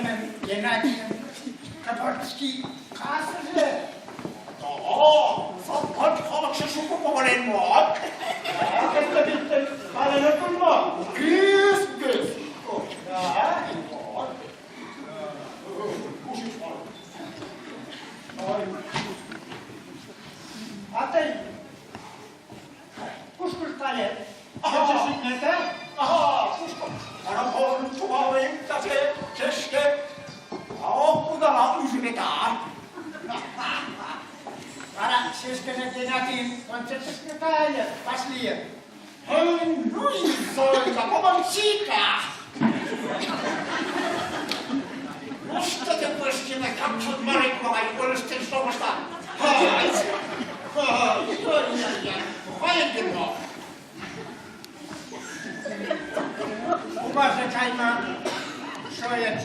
Лемын Геннадийын творческий касыже. Да, садлан калыкше шуко погынен мо? Да, кызыт пален отыл мо? Укес, укес. Да. Кушеч палет? Ой. А тый кушко кает? Кече Ага, кушко? Пароходын чумалын таче шешке. А кудала ӱжметан. Вара шешкыже Геннадийын концертышке кает, вашлийын. Ну, Изольда, помолчи-ка! Ну что ты будешь делать, как тут Марик могай ойлыштен шогышта? Ай, ай, дерьмо! Кумаже кайма шуэш.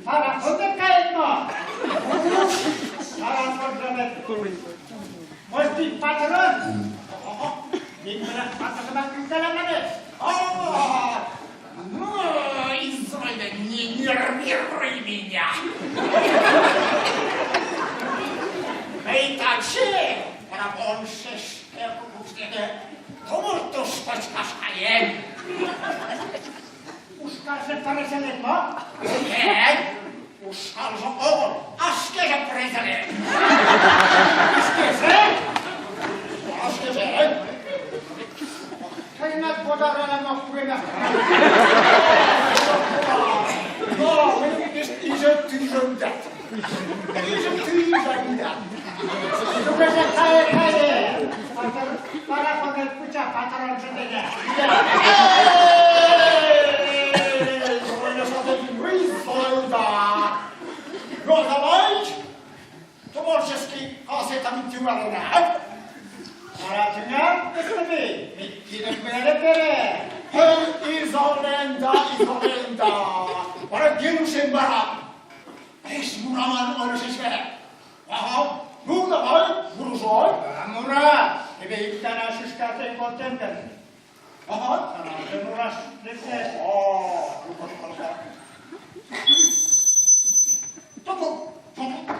Пароходын кает мо? Пароходжо Может быть, патрон? Мин менән атығына килгән манеш. А, ну, Изольда, не нервируй меня! Мый таче пароходын шешке кукуш дене тумыртыш кочкаш каем. Ушкалже пырысылен мо? Уке, ушкалже огыл, а шкеже пырысылен. Шкеже? А шкеже? Тыйынат подаралан ок пуэна. Но, мый иже тӱжемдат. Иже тӱжемдат. Тугеже кае, кае. Пароходын куча патронжо дене. Эй, Изольда! Ну, давай, творческий кассетам тӱҥалына. Вара тӱҥал, господин, Миккинын веле пере. Эй, Изоленда, Изоленда! Вара Генушем вара. Пеш мураман ойлышыч веле. Ага, ну давай, мурыжо. А мура, тебе ик гана шӱшкалтен колтем гын, Ага. сразу мураш лектеш. О, ну-ка, ну-ка, ну-ка. Ту-ту, ту-ту.